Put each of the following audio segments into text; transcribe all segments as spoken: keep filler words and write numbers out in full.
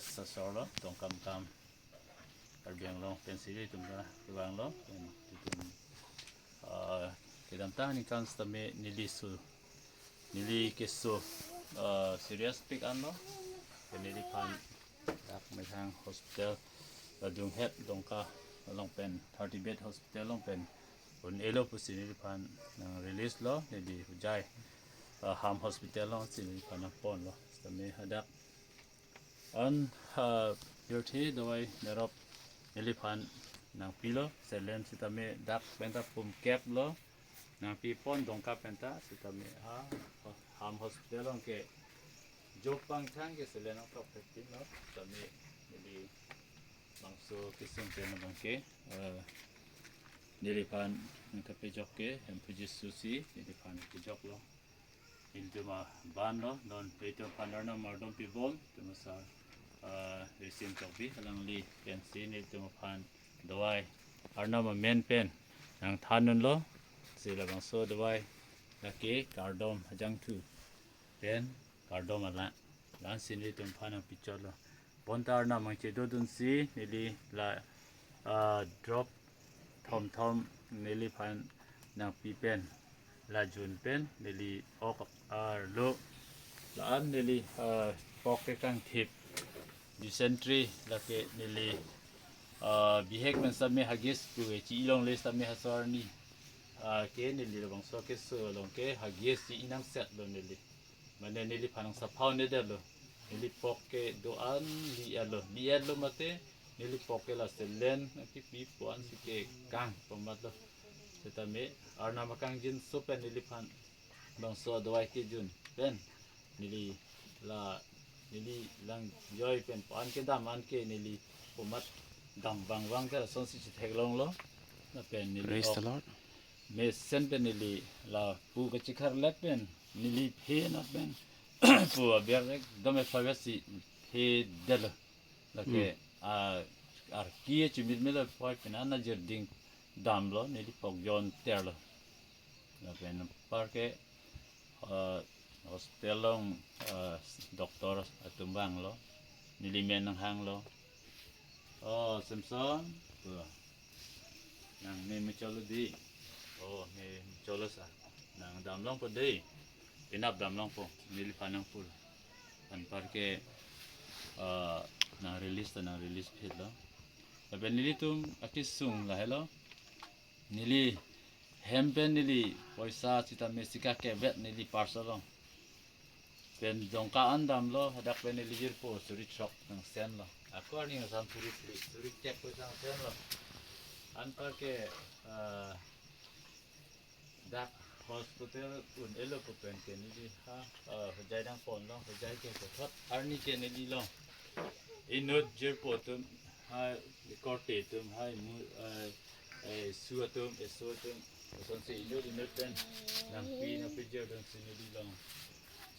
Sasor lo, Dongkamukam, Karbi Anglong pensi ilitum ta kevang lo, ilitum, ah, kedamtang aningkan setame neli su, neli keso, ah, serious pik anlo, pen neliphan dak methang hospital, Ladunghet Dongka along pen thirty bed hospital along pen un-elo pusi neliphan nang release lo, neli Hojai, ah, Ham Hospital alongsi neliphan nangponlo. Setame hadak an, ah, pirthe dawai nerop neliphan nangpilo, saline setame dak penta pum kep lo, nangpipon Dongka penta setame, ah, Ham Hospital along ke job pangthang ke saline nangtok thektin lo, setame neli bangso kesung pen abang ke, eh, neliphan nangkapejok ke Hemphu Jisu si neliphan pejok lo. Ilitum abang lo, non ilitum aphan Arnam kardom pibom, ilitum asar, ah, Risim Tokbi, alangli pensi nelitum aphan dawai Arnam amen pen nangthan unlo, si labangso dawai lake kardom ajangthu pen kardom alang, la-ansi nelitum aphan nangpichotlo. Bonta Arnam nangchedodunsi neli la, ah, drop thomthom neliphan nangpi pen, la jun pen neli ok arlo, la-an neli, ah, pok kekangthip, dysentery, lake neli, ah, bihek pen setame hagis pu e chi-i longle setame hasor arni, ah, ke neli labangso keso along ke hagis chi-i nangsetlo neli. Mane neliphan nang sapha un-edetlo. Neli pok ke do-an li-etlo. Li-etlo mate neli pok ke la saline nangkipi pu-ansi kekang pu amatlo. Setame Arnam akangjinso pen neliphan bangso dawai kejun pen neli la, neli langjoi pen pu-an kedam an ke neli pu amat dam vangvang ke lasonsi chetheklonglo. Lapen neli Praise the ok Lord. Mesen pen neli lapu kachikharlep pen neli phe na pen pu aber ekdom ephavesi phedetlo. Lake, hmm, a, arki chimit melo poi pen ana jirding damlo, neli pok jonterlo. Lapen anparke, ah, hospital along, ah, doctor atum vanglo, neli men nanghanglo. "Oh, Samson, pu, nang ne muchotlo dei? Oh, ne muchotlo sir. Nang damlongpo dei. Penap damlongpo," neliphan nangpulo. Anparke, ah, nang release ta nang release phitlo. Lapen nelitum akesung lahelo. Neli hem pen neli poisa sitame sika kebet neli purse along. Pen Dongka an damlo, hadak pen neli jirpo suri throk nangsenlo. Ako arni asam suri phli, suri kep poisa nangsenlo. Anparke, ah, dak hospital un-elo pu pen ke neli ha, ah, Hojai nangponlo, Hojai ke puthot arni ke neli long. Inut jirpo atum, ha, korte atum, ha, mu, ah, eh, su atum, eso atum, lasonsi inut inut pen nangpi nangpijir dunsi neli long.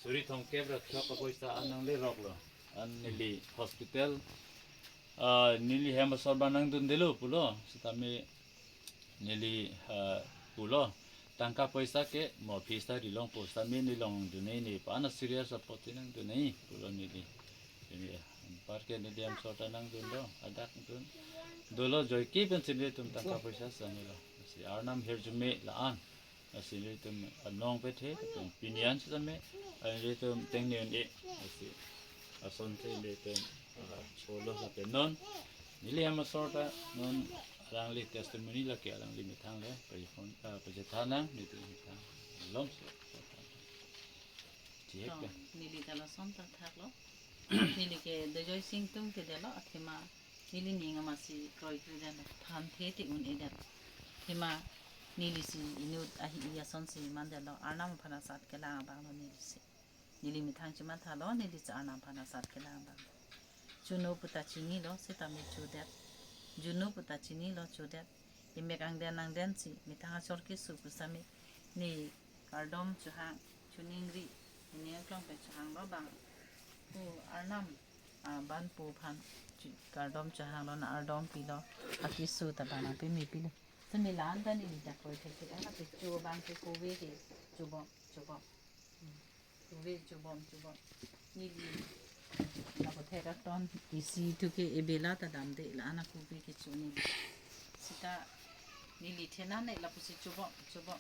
Suri thomkep ra throk apoisa an nangleroklo. An neli hospital, ah, neli hem asor abang nangdundelo pulo. Sitame neli, ah, pulo, "Tangka poisa ke mo office ta rilongpo, sitame ne longdun-e, ne pa ana serious apot si nangdun-e," pulo neli. Neli, anparke neli hem asor ta nangdunlo, hadak dun. Dolo joike pensi nelitum tangka poisa sitame lo. Si Arnam ahirjume la-an. Lasi nelitum anong pethe, lapen pini an sitame, ah, nelitum tengne un-e, lasi asonte nelitum, ah, cholo lapen non neli hem asor ta non alangli testimony lake alangli methang le, pa phone, ah, pachethan nang, nelitum methang longso. Chihek Oh, pen. Neli ta lason ta thaklo. Neli ke Dojoi Sing atum kedetlo, athema neli ning amatsi kroikredetlo, thanthe te un-edetlo. Athema nelisi inut ahi-i asonsi mandetlo, Arnam aphan asat kelang abanglo nelisi. Neli methang chemathalo, nelisi Arnam aphan asat kelang abanglo. Chuno puta chinilo, sitame chodet. Juno puta chinilo, chodet. Emek angden angdensi methang asor keso pusitame ne kardom chohang, choningri, ne ningklong pen chohanglo bang. Pu Arnam, ah, ban pu aphan chu-, kardom chohanglo, nang-ardom pilo, akeso ta bang nangpeme pilo. Sitame la-an ta neli dak kroithekthe, ana kecho abang ke kove ke chobom, chobom. Hmm. Kove chobom, chobom. Neli la pathek Katon isi thu ke ebela ta damde la ana kopi kecho ni. Sita neli thenan ne lapusi chobom, chobom.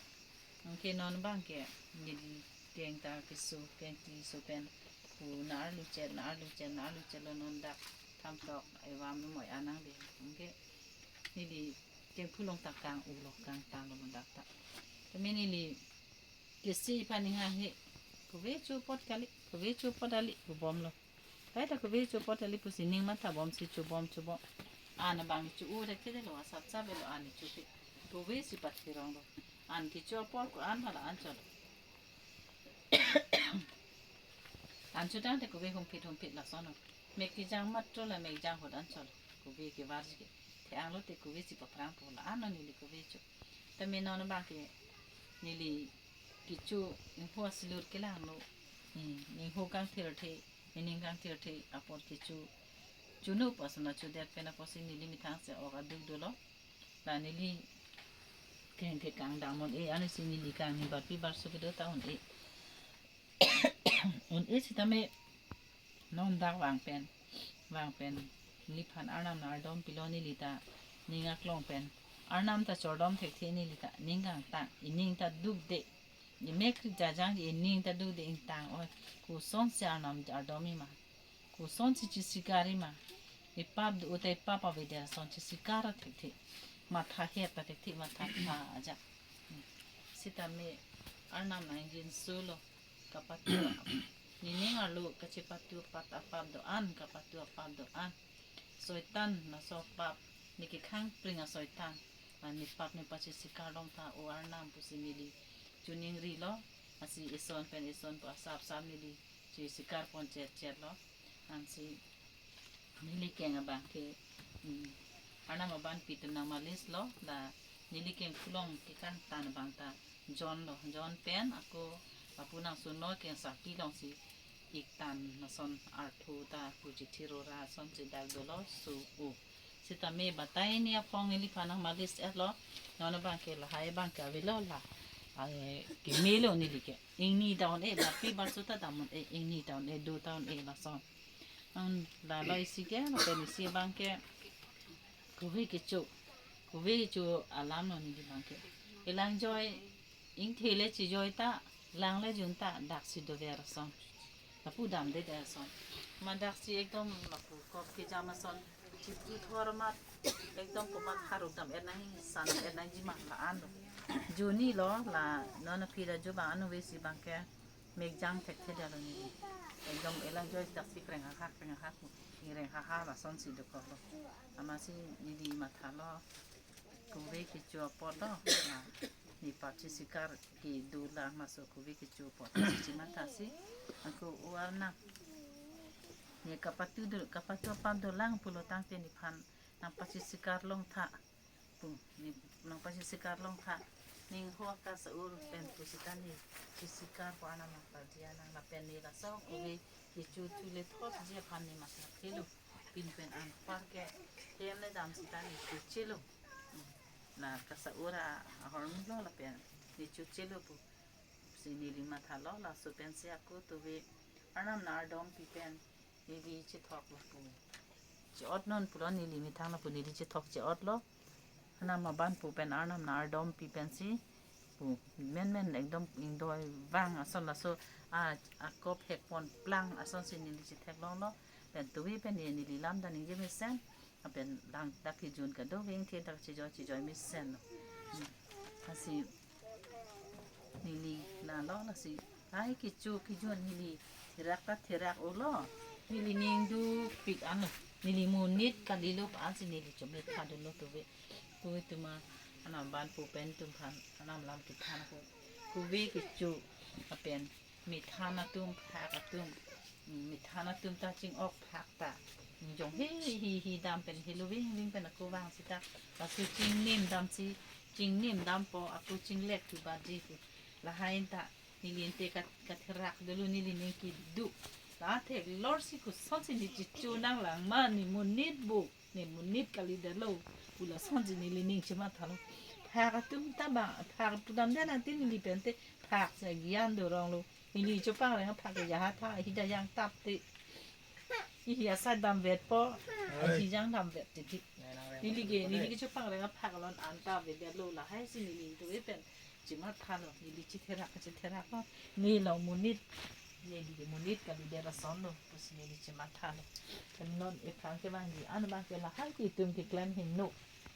Anke non abang ke neli keng ta keso, keng ti so pen pu na arlu chet, na arlu chet, na arlu chet lo non dak thamtok evam moi anang de. Anke neli keng phulong ta kang ulo kang tang lo dak ta. Tame neli kesi pani ha he. Kove cho apot kali, kove cho apot kali, pu bomlo. Kai ta kove cho apot kali pusi ning matha bomsi chobom chobom. An abang cho u de kede lo, asap sap lo an cho ke. Kove si pathirong lo. An kecho apot ko an phala an cholo. An cho tangte kove humphit humphit lason lo. Mek kejang matro la mek jang ahut an cholo. Kove kevar ji ke. The-ang lote kove si paphrang pu la an lo neli kove cho. Tame non abang ke neli kecho ingho asilut kelang lo. Hmm, ingho kangthirthe, ining kangthirthe apot kecho. Chunu pas na chodet pen apotsi neli methang si ok aduk dolo. La neli keng ke kang dam un-e, ansi neli kang ni barpi barso kedo ta un-e. Un-e sitame non dak vang pen, vang pen neliphan Arnam nang ardom pilo, neli ta ning aklong pen Arnam ta chordom thekthe, neli ta ning kangtang, ining ta dukde, imek ri jajang ining ta dukde, ingtang oi, kosonsi Arnam ardomji ma, kosonsi chesikarji ma, ipap do-o ta ipap avedet ason chesikar thekthe, matha het ta thekthe, matha tha ajak. Sitame Arnam nang jinso lo, kapatu, nening arlo kachepatu apap do-an, kapatu apap do-an. Soitan laso apap, ne kekhang pring asoitan, ah, nepap ne pachesikar longtha O Arnam pusi neli choningrilo. Ansi eson pen eson pu asap sap neli chesikar pon chet chet lo. Ansi neli keng abang ke, hmm, Arnam aban pi atum nang malis lo, la neli keng phulong kekang tan abang ta John lo, John pen ako lapu nangsun lo, keng sarpi alongsi ik tan ason arthu ta pu chithi rora asonsi dak dolo so u. Sitame batai ni aphong neliphan nang malis et lo, non abang ke lahai abang ke avelo la. Ai, keme lo neli ke. Ingni ta un-e, barpi barso ta dam un-e, ingni ta un-e, do ta un-e lason. An la lo isi ke, lapen isi abang ke kove kecho, kove kecho alam lo neli abang ke. Elang joi, ingthe le chejoi ta, lang le jun ta, daksi dover ason. Lapu damdedet ason. Ma daksi ekdom lapu kop kejam ason. Chipu thor amat, ekdom komat haruk dam et nangji, san et nangji ma la an lo. Juni lo la non aphi ra jo abang anu vesi abang ke. Mek jang thekthe detlo neli. Ekdom elang joi daksi kreng hahak, kreng hahak, ingreng haha lasonsi dokoklo. Amatsi neli mathalo, kove kecho apot lo, na, ne pachesikar kedo lang maso kove kecho apot. Chichi mathasi, ako O Arnam, ne kapatu do, kapatu apap dolang pulo tangte nephan nang pachesikar longtha pu, ne nang pachesikar longtha, ning ho kasa-ur pen pu sita ne chesikar po, Arnam nang pajia nang lapen ne laso kove kecho thu le thotji aphan ne matha thelo, pin pen anpar ke hem le dam sita ne chochelo. Hmm. La kasa-ur ahormu lo lapen ne chochelo pu si neli mathalo, laso pensi ako tuve Arnam nang ardom pi pen neli chethok lapu che-ot non pulo, neli methang lapu neli chethok che-ot lo. Arnam aban pu pen Arnam nang ardom pi pensi pu menmen ekdom ingdoi vang ason laso a, akop hek pon plang asonsi neli chethek longlo. Pen tuve pen ne neli lam ta ningje mesen. Lapen lang dak kejun kadokave ingthe dak chejoi chejoi mesen lo. Hmm. Lasi neli la lo lasi, ai kecho kejun neli therak ta therak-o lo. Neli ning dupik an lo. Neli monit kalilo pa ansi neli chomit pha dolo tuve. Tuve tuma Arnam aban pu pen tum aphan Arnam lam kethan ho. Kove kecho lapen methan atum, phak atum. Hmm, methan atum ta ching-ok, phak ta. Hmm, jong he hi hi dam pen helo ving ving pen ako vang sita. Laso chingnim damsi, chingnim dampo ako chinglek thu batji pu. Lahai ta neli ante kat, katherak dolo, neli ning kedo. La theklorsi kosonsi ne chichu nang lang ma, ne monit bo, ne monit kalidetlo pu lasonsi neli ning chemathalo. Phak atum ta ba, phak pu damdet nangte neli pen te phak si agyan dorong lo. Neli chopang reng aphak ke jaha tha, hida jang tap te. Ihi asai damvetpo, ahi jang damvet titi. Neli ke, neli ke chepanglang aphak alon anta avedetlo, lahai si neli do pen chematha lo, neli chetherak, chetherak lo. Ne long monit, neli ke monit kalidet ason lo, pusi neli chematha lo. Pen non ephrang kevangji an abang ke lahai ke itum keklem hingno.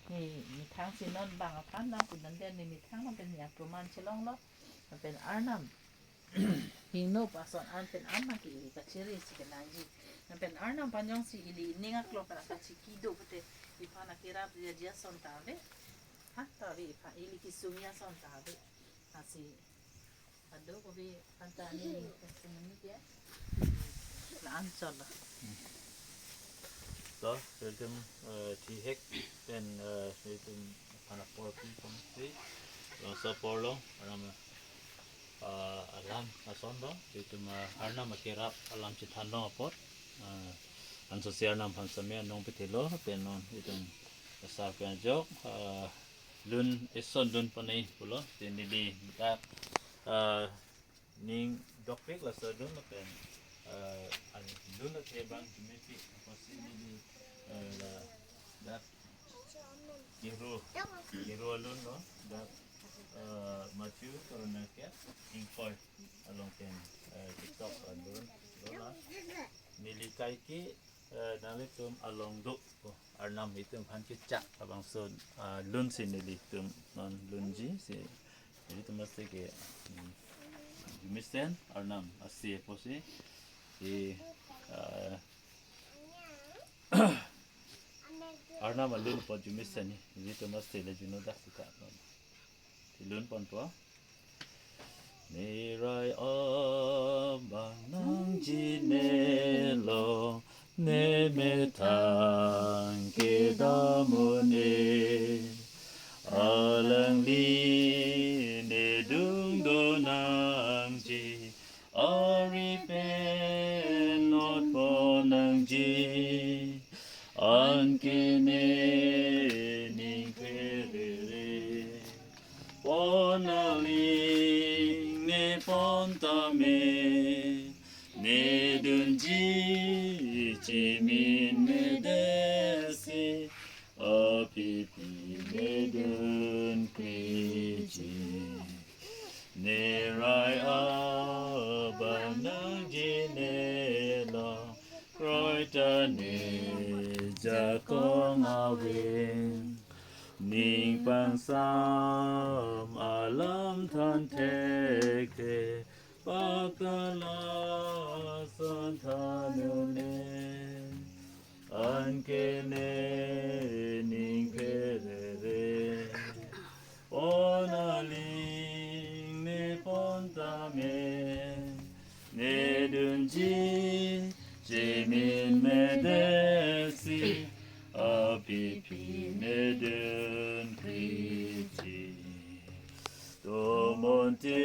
Ne methang si non bang aphan nangpudunde, ne methang nang pen ne atum an chelonglo. Pen Arnam hingno pu ason an pen an nang ke ili kachere si kenangji. Pen Arnam aphan jongsi ili ning aklong pen kachiki do pute, iphan akerap jaji ason ta ave. Ha, ta ave iphan, ili kesungji ason ta ave. Lasi ado ko bi panta ni kesung ni ke. La-an chot lo. To, ilitum, eh, thihek pen, eh, ilitum aphan apor pi pon si, long so apor long, Arnam, eh, alam ason lo, ilitum, eh, Arnam akerap alam chethan long apot, eh, anso si Arnam aphan seme anong pethelo, pen non ilitum asar pen ajok, eh, lun eson lun panai pulo, te neli dak, eh, ning dokpik laso lun pen, eh, an lun athe bang jumepik apotsi neli, eh, la dak kehro, kehro alun lo, dak, eh, Matthew korona ke ingkoi along pen, eh, TikTok alun lo la. Neli kaike, eh, nanglitum along do ko Arnam itum aphan kechak labangso, ah, lun si nelitum non lunji si nelitum mesti ke, hmm, jumesen Arnam ase apotsi, eh, ah, Arnam alun apot jumesen ni nelitum mesti le juno dak sita non. Ti lun ponpo. Ne rai abang nangji ne long, ne methang kedam un-e. Alangli ne dungdun nangji, ari pen notpon nangji. Anke ne ning pherere pon aling ne pon tame, ne dunji chemin medet si, apipi ne dunkreji. Ne rai abang nangji ne long, kroita ne jakong aveng. Ning pangsam alam than thekthe, pakta lason than un-e. Anke ne ning pherere pon aling ne pon tame, ne dunji chemin medet si, apipi ne dunkreji. Tomonte